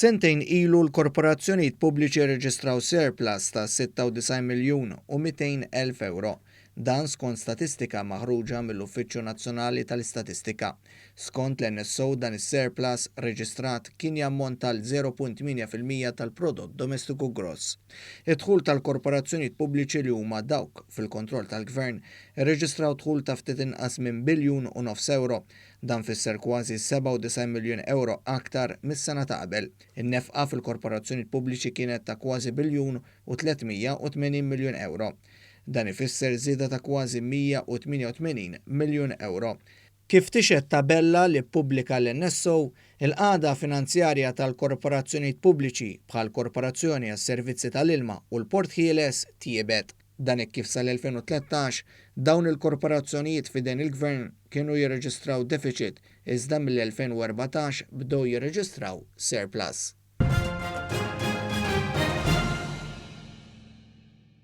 Sentejn ilu l-korporazzjonijiet pubbliċi rreġistraw surplus ta' 96 miljun u 200 elf ewro. Dan skont statistika maħruġa mill-Uffiċċju Nazzjonali tal-Istatistika. Skont l-NSO dan is-surplus reġistrat kien jammonta għal 0.8% tal-prodott domestiku gross. Id-dħul tal-korporazzjonijiet pubbliċi li huma dawk fil-kontroll tal-Gvern irreġistraw dħul ta' ftit inqas minn biljun u nofs ewro. Dan fisser kważi 97 miljun ewro aktar mis-sena ta' qabel. In-nefqa fil-korporazzjonijiet pubbliċi kienet ta' kważi biljun u 380 miljun ewro. Dan ifisser żieda ta' kważi 188 miljun ewro. Kif tixhed tabella li ppubblika l-NSO, il-qagħda finanzjarja tal-korporazzjonijiet pubbliċi, bħall-Korporazzjoni għas-Servizzi tal-Ilma u l-Port Ħieles, tjiebet. Dan hekk kif sal-2013 dawn il-korporazzjonijiet f'idejn il-Gvern kienu jirreġistraw defiċit iżda mill-2014 bdew jirreġistraw surplus.